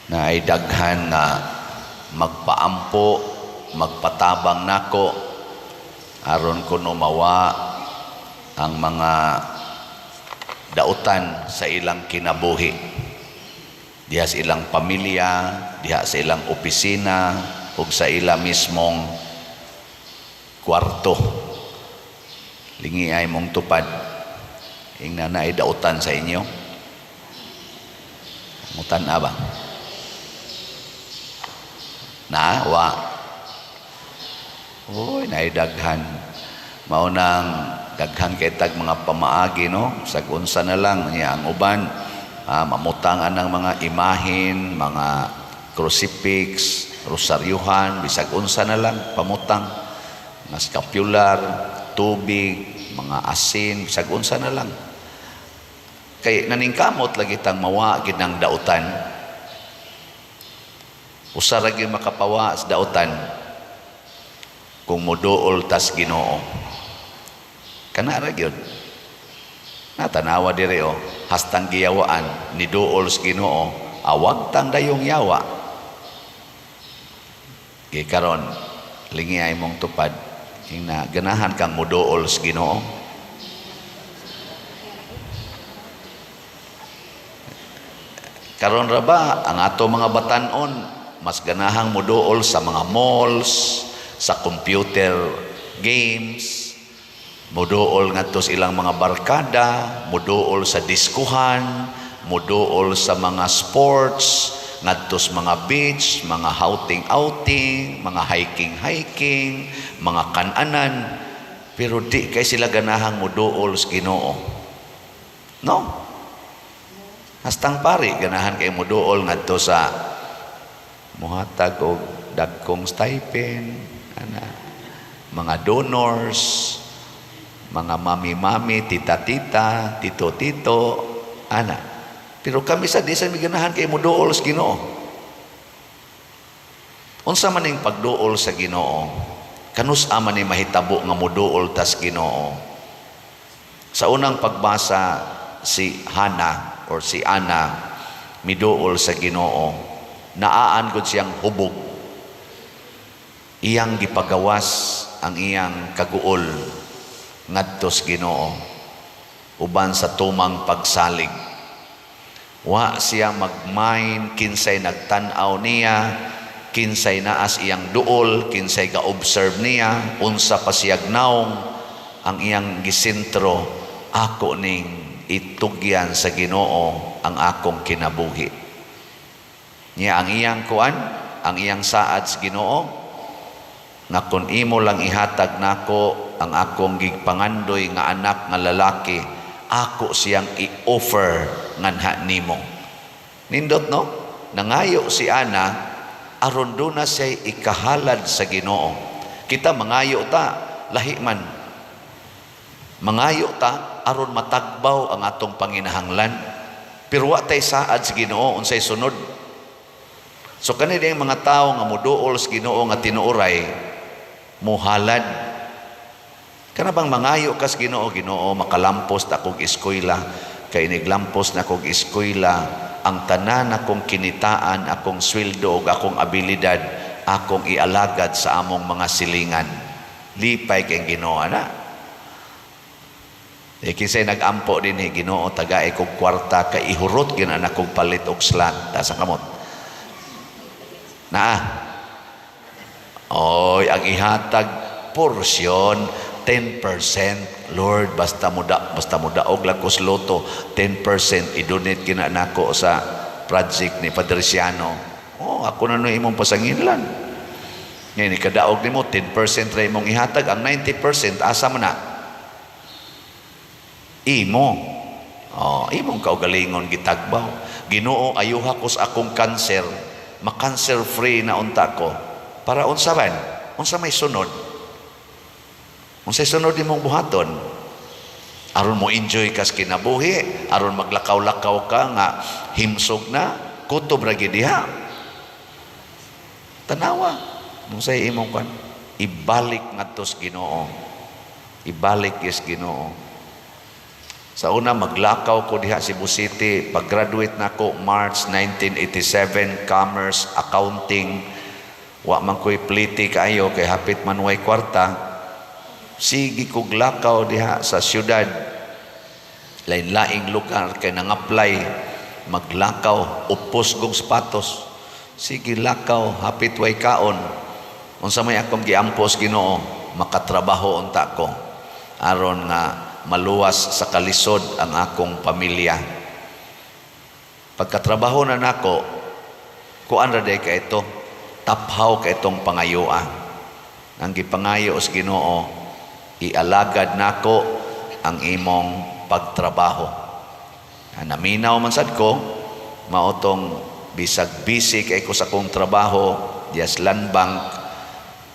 Naay daghan nga magpaampo, magpatabang nako aron kuno mawa ang mga dautan sa ilang kinabuhi. Diha sa ilang pamilya, diha sa ilang opisina, ug sa ila mismong kwarto. Lingi ay mong tupad. Ingna naay dautan sa inyo. Mutan ba? Na, wa. Uy, naay daghan. Mao nang daghan kay tag mga pamaagi, no? Sag unsa na lang niya ang uban, mamutang anang mga imahin, mga crucifix, rosaryuhan, bisag unsa na lang pamutang, mga scapular, tubig, mga asin, bisag unsa na lang. Kay naningkamot lagi tang mawa gid ng dautan. Usa ra gyud makapawa sa dautan, kung moduol tas Ginoo. Kana ra gyud. Natanawa diri oh, hastang giyawaan ni duol sa Ginoo, awag tang dayong yawa. Gikaron lingi ay mong tupad, ingna ganahan kang moduol sa Ginoo. Karon ra ba ang ato mga batan-on mas ganahang moduol sa mga malls, sa computer games, moduol ngadto sa ilang mga barkada, moduol sa diskuhan, moduol sa mga sports, ngadto sa mga beach, mga outing-outing, mga hiking-hiking, mga kananan, pero di kay sila ganahang moduol sa Ginoo. No? Hastang pari ganahan kay moduol ngadto sa muhatag og dagkong stipend, ana, mga donors, mga mami-mami, tita-tita, tito-tito, ana. Pero kami sa di sa mi ganahan kay moduol sa Ginoo. Unsa man ning pagduol sa Ginoo? Kanus-a man ni mahitabo nga moduol tas Ginoo? Sa unang pagbasa, si Hana or si Ana miduol sa Ginoo. Naaan gud siyang hubog. Iyang gipagawas ang iyang kaguol ngadto sa Ginoo uban sa tumang pagsalig. Wa siya magmain kinsay nagtan-aw niya, kinsay naas iyang duol, kinsay ga-observe niya, unsa pa siyag naong. Ang iyang gisentro, ako ning itugyan sa Ginoo ang akong kinabuhi. Niya ang iyang kuan, ang iyang saad sa Ginoo, nga kun imo lang ihatag nako ang akong gigpangandoy nga anak nga lalaki, ako siyang i-offer nganha nimo. Nindot, no? Nangayo si Ana aron duna siya ikahalad sa Ginoo. Kita mangayo ta, lahi man. Mangayo ta aron matagbaw ang atong panginahanglan. Pero wa tay saad sa Ginoo unsay sunod. So kani ang mga tawo nga moduol sa Ginoo nga tinuoray, muhalad. Kana bang mangayo kas Ginoo, "Ginoo, makalampos na akong eskwela, kay iniglampos na akong eskwela, ang tanan akong kinitaan, akong sweldo ug akong abilidad, akong ialagad sa among mga silingan." Lipay kay Ginoo ana. E kinsay nag-ampo dinhi, "Ginoo, tagae kog kwarta kay ihurot gyud ana kog palit og slat," ta sa kamot. Naa. Oy, ang ihatag porsyon 10%. "Lord, basta mo daog lang ko sa lotto, 10% i-donate kina nako sa project ni Padre Siano." Oh, ako na no imong pasanginlan. Ngayon, ikadaog nimo, 10% ra imong ihatag, ang 90% asa man na? Imo. Oh, imong kaugalingon gitagbaw. "Ginoo, ayuha ko sa akong cancer. Ma-cancer free na unta ko." Para unsa man? Unsa may sunod? Unsay sunod nimong buhaton? Aron mo enjoy kas kinabuhi, aron maglakaw-lakaw ka nga himsog na, kutob ra gyud diha. Tanawa, unsay imong kwan? Ibalik ngadto sa Ginoo. Ibalik is Ginoo. Sa una, maglakaw ko diha Cebu City. Pag-graduate nako March 1987, Commerce, Accounting. Wa man ko'y pliti kaayo kay hapit man way kwarta. Sige kog lakaw diha sa syudad. Lain-laing lugar kay nang-apply, maglakaw, upos kog sapatos. Sige lakaw, hapit way kaon. Unsa may akong giampos Ginoo, makatrabaho unta ko aron nga maluwas sa kalisod ang akong pamilya. Pagkatrabaho na nako, kuan ra day ka ito, taphaw ka itong pangayoa. Ang gipangayo sa Ginoo, ialagad nako ang imong pagtrabaho. Naminaw man sad ko, mao tong bisag busy kay ko sa akong trabaho, dias Land Bank,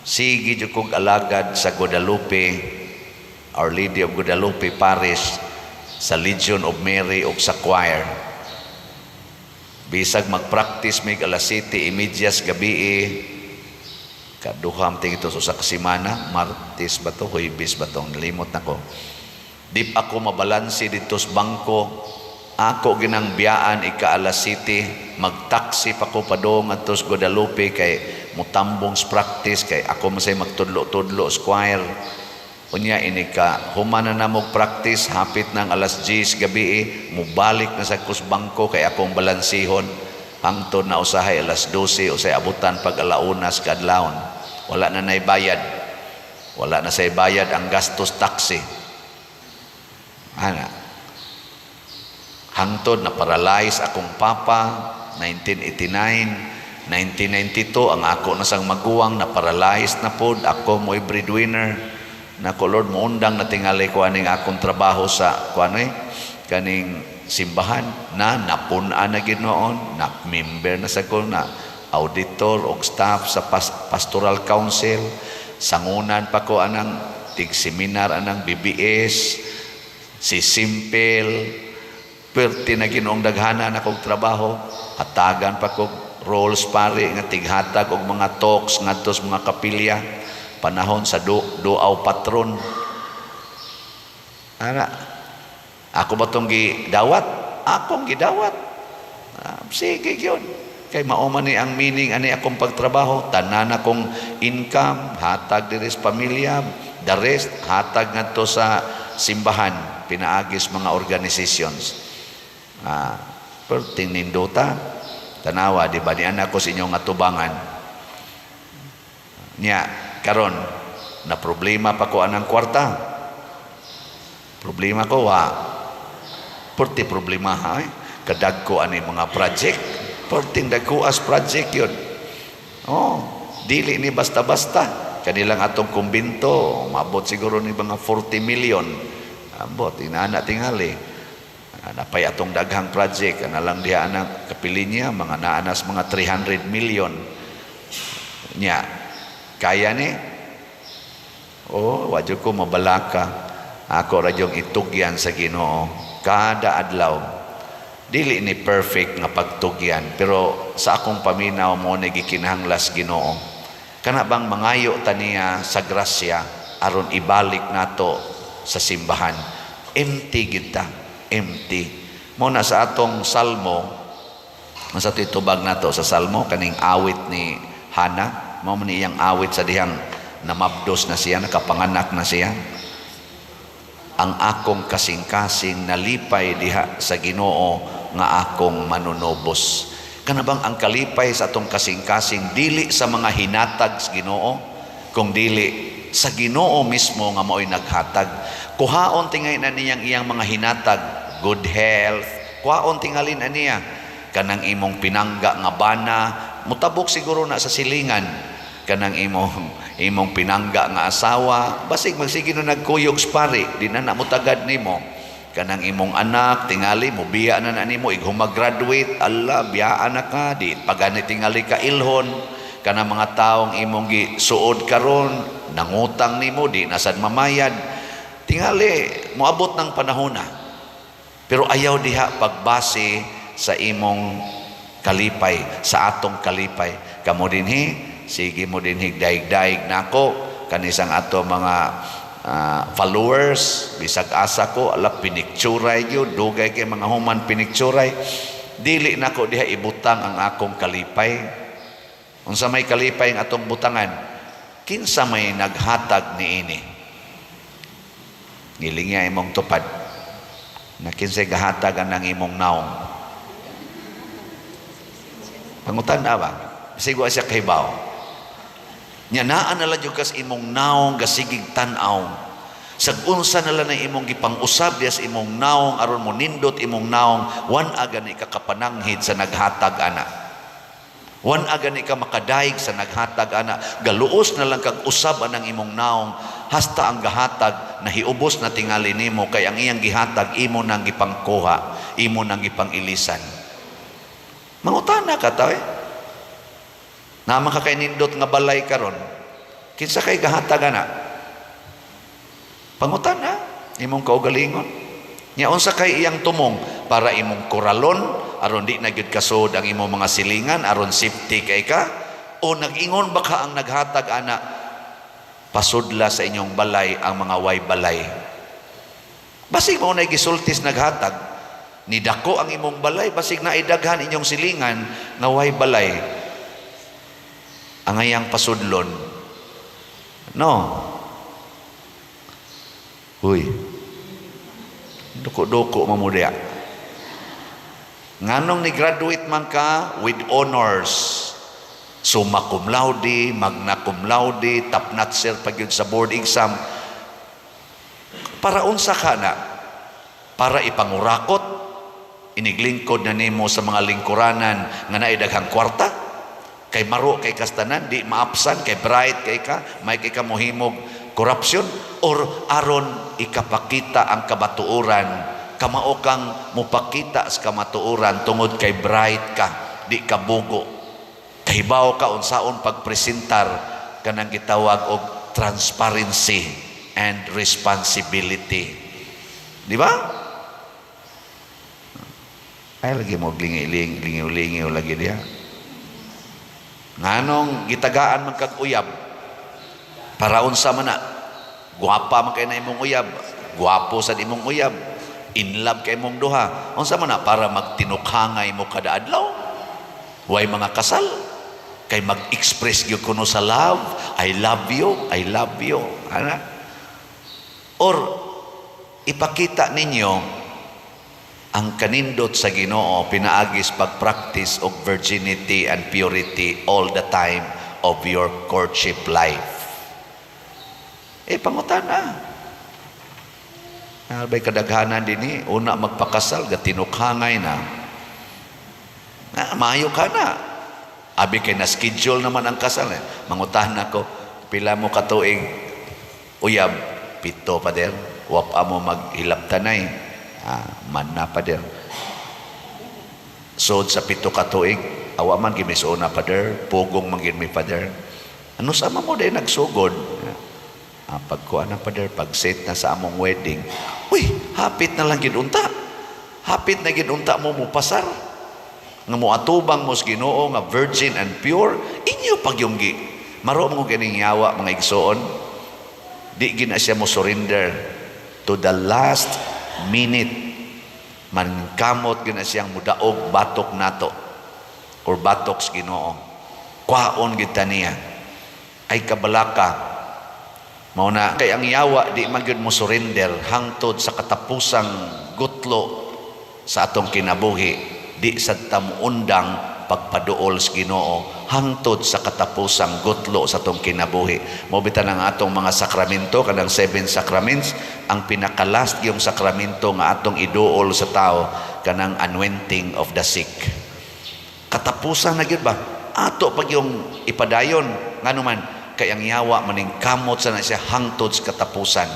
sige jud kog alagad sa Guadalupe, Our Lady of Guadalupe Parish, sa Legion of Mary ug sa choir. Bisag magpractice mig alas 7:30 gabi, kaduham ting ito sa kasimana, Martes ba to, Huwebes ba to, nalimot na ko. Di pa ako mabalanse dito sa bangko, ako ginang biyaan ika alas 7, magtaksi pa ko padung adto sa Guadalupe kay mutambong sa practice kay ako masay magtudlo-tudlo sa choir. Unya ini ka human na namo practice, hapit ng alas 10 gabi, mubalik na sa kus bangko kay akong balansihon hangtod na usahay alas 12, usay abutan pag alauna sa kadlawon. Wala na nay bayad. Wala na say bayad ang gastos taxi. Ana. Hangtod na paralyze akong papa 1989, 1992 ang ako na sang maguwang na paralyzed na pod, ako mo'y breadwinner. Nako Lord, muundang na tingali ko aning akong trabaho sa kuan eh, kaning simbahan na napun-an na gid noon, na member na sa ko na auditor og staff sa pastoral council, sangunan pa ko anang tig seminar anang BBS, si Simple, perti na ginoong daghana na kog trabaho, hatagan pa kog roles pare nga tighatag og mga talks ngadto sa mga kapilya panahon sa duaw patron. Ana, ako ba tong gidawat? Akong gidawat. Ah, sige yun. Kay mao man ni ang meaning ani akong pagtrabaho, tanan akong income hatag diri sa pamilya, the rest hatag ngadto sa simbahan pinaagis mga organizations. Ah, perting nindota. Tanawa, di ba ni anak ko sa inyong atubangan. Nya, karon na problema pa ko anang kwarta. Problema ko wa. Perti problema ha. Eh? Kadag ko ani mga project. Perting dagko as project yun. Oh, dili ni basta-basta. Kanilang atong kumbinto, mabot siguro ni mga 40 million. Ambot, inana tingali. Napay atong daghang project, ana lang diha anang kapilinya, mga naanas mga 300 million. Nya, kaya ni? Oh, wadyo ko mabalaka. Ako ra yung itugyan sa Ginoo kada adlaw. Dili ni perfect nga pagtugyan, pero sa akong paminaw mo ni gikinahanglas Ginoo. Kana bang mangayo ta niya sa grasya aron ibalik nato sa simbahan. Empty kita, empty. Mo na sa atong salmo, sa titubag nato sa salmo kaning awit ni Hana, mao man iyang awit sa dihang namabdos na siya, nakapanganak na siya. Ang akong kasing-kasing nalipay diha sa Ginoo nga akong manunubos. Kana bang ang kalipay sa atong kasing-kasing dili sa mga hinatag sa Ginoo, kung dili sa Ginoo mismo nga mao'y naghatag. Kuhaon tingay na niyang iyang mga hinatag, good health, kuhaon tingalin na niya kanang imong pinangga nga bana, mutabok siguro na sa silingan kanang imong imong pinangga nga asawa, basig magsige no nagkuyog sa pari, di na na mutagad nimo. Kanang imong anak tingali mo biya na na nimo ig graduate, ala biyaan na ka, di pagani tingali ka ilhon. Kanang mga taong imong gisuod karon nangutang nimo, di na sad mamayad, tingali moabot ng panahon na. Pero ayaw diha pagbase sa imong kalipay, sa atong kalipay. Kamo dinhi, sige mo dinhi daig-daig nako kanisang ato mga followers, bisag asa ko ala. pinikturay gyud, dugay kay mga human pinikturay. Dili nako diha ibutang ang akong kalipay. Unsa may kalipay ang atong butangan? Kinsa may naghatag niini? Ngilingi imong tupad. Na kinsay gahatag ang imong naong? Pangutan na ba? Bisag wa siya kahibaw. Nya naa na lang jud kas imong naong gasigig tan-aw. Sag unsa na lang na imong gipang-usab diya sa imong naong aron mo nindot imong naong, wan-a gani ka kapananghid sa naghatag ana. Wan-a gani ka makadayeg sa naghatag ana. Galuos na lang kag usab anang imong naong hasta ang gahatag nahiubos na tingali nimo, kay ang iyang gihatag imo nang gipangkuha, imo nang gipang-ilisan. Mangutana ka ta eh. Naa man ka kay nindot nga balay karon. Kinsa kay gahatag ana? Pangutana imong kaugalingon. Nya unsa kay iyang tumong para imong koralon aron di na gyud kasod ang imong mga silingan, aron safety kay ka, o nag-ingon ba ka ang naghatag ana, pasudla sa inyong balay ang mga way balay? Basig mao na gisultis naghatag, ni dako ang imong balay, basig na idaghan inyong silingan nga way balay ang ayang pasudlon, no? Huy, duko-duko mamudya. Nganong ni graduate man ka with honors, summa cum laude, magna cum laude, top notcher pa gyud sa board exam, para unsa ka na? Para ipangurakot iniglingkod na nimo sa mga lingkuranan nga naay daghang kwarta, kay maro kay kastanan, di maapsan kay bright kay ka, may kay ka mohimog corruption, or aron ikapakita ang kabatuoran, kamao kang mupakita sa kamatuoran tungod kay bright ka, di ka bugo, kahibaw ka unsaon pagpresentar kanang gitawag og transparency and responsibility, di ba? Ay lagi mo lingi lingi lagi diha. Nganong gitagaan man kag uyab? Para unsa man na? Guwapa man kay na imong uyab, guwapo sad imong uyab, in love kay imong duha. Unsa man na? Para magtinukhangay mo kada adlaw? Way mga kasal kay mag-express gyud kuno sa love, "I love you, I love you," ana? Or ipakita ninyo ang kanindot sa Ginoo pinaagis pag-practice of virginity and purity all the time of your courtship life? Eh, pangutana. Albay kadaghanan dinhi, una magpakasal, gatinukhangay na. Na, maayo ka na. Abi kay na schedule naman ang kasal. Eh. Mangutahan ako, "Pila mo katuig uyab?" "7, pader." "Wa pa mo maghilabtanay?" "Ah, man na, pader." "Sod sa 7 ka tuig?" "Awa man gid una, pader, pugong man gid mi, pader." "Ano sama mo day nagsugod?" "Ah, pagkuan na, pader, pag set na sa among wedding." Uy, hapit na lang gid unta. Hapit na gid unta mo mupasar. Nga moatubang mo sa Ginoo nga virgin and pure, inyo pagyunggi. Maro mo ganing yawa, mga igsoon. Di gina siya mo surrender to the last minute. Mankamot gina siyang mudaog batok nato or batok sa Ginoo. Kwaon gid ta niya. Ay kabalaka. Mao na kay ang yawa di man gyud mo surrender hangtod sa katapusang gutlo sa atong kinabuhi. Di sad ta muundang pagpaduol sa Ginoo hangtod sa katapusang gutlo sa atong kinabuhi. Mao bitan ang atong mga sakramento, kanang seven sacraments, ang pinaka-last yung sakramento nga atong iduol sa tao kanang anointing of the sick. Katapusan na gyud ba? Ato pag yung ipadayon. Ngano man kay ang yawa maningkamot sa na siya hangtod sa katapusan.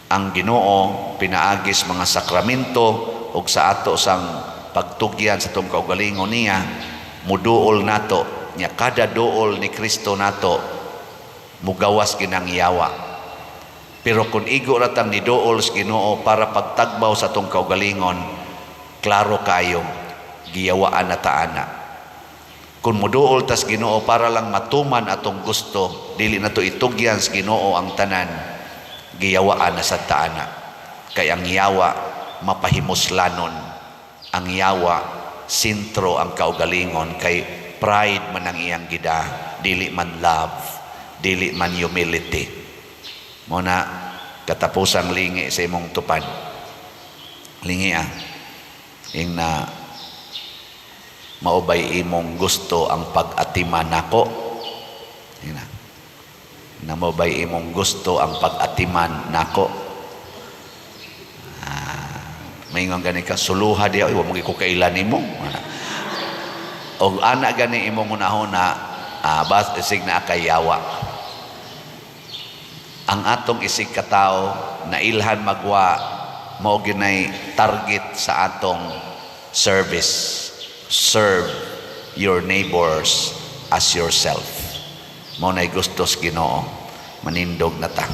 Ang Ginoo pinaagis mga sakramento ug sa ato sang pagtugyan sa atong kaugalingon niya, muduol nato nya. Kada duol ni Kristo nato, mugawas ginang yawa. Pero kung igo ra tang niduol sa Ginoo para pagtagbaw sa atong kaugalingon, klaro kayo giyawaan na ta ana. Kung muduol tas Ginoo para lang matuman atong gusto, dili na to itugyan sa Ginoo ang tanan, giyawaan na sa taana. Kay ang yawa mapahimuslanon. Ang yawa sentro ang kaugalingon kay pride man ang iyang gida, dili man love, dili man humility. Mao na katapusang lingi sa imong tupad. Lingi ah. Ingna, mao bay imong gusto ang pag-atiman nako? Ingna. Na mao bay imong gusto ang pag-atiman nako? Ah, maingon gani ka, suluha diha, wa mo ko kaila nimo. Og ana gani imong hunahuna, bas isig na kay yawa. Ang atong isig katao na ilhan magwa, mao ginay target sa atong service. Serve your neighbors as yourself. Mao nay gustos Ginoo. Manindog na ta.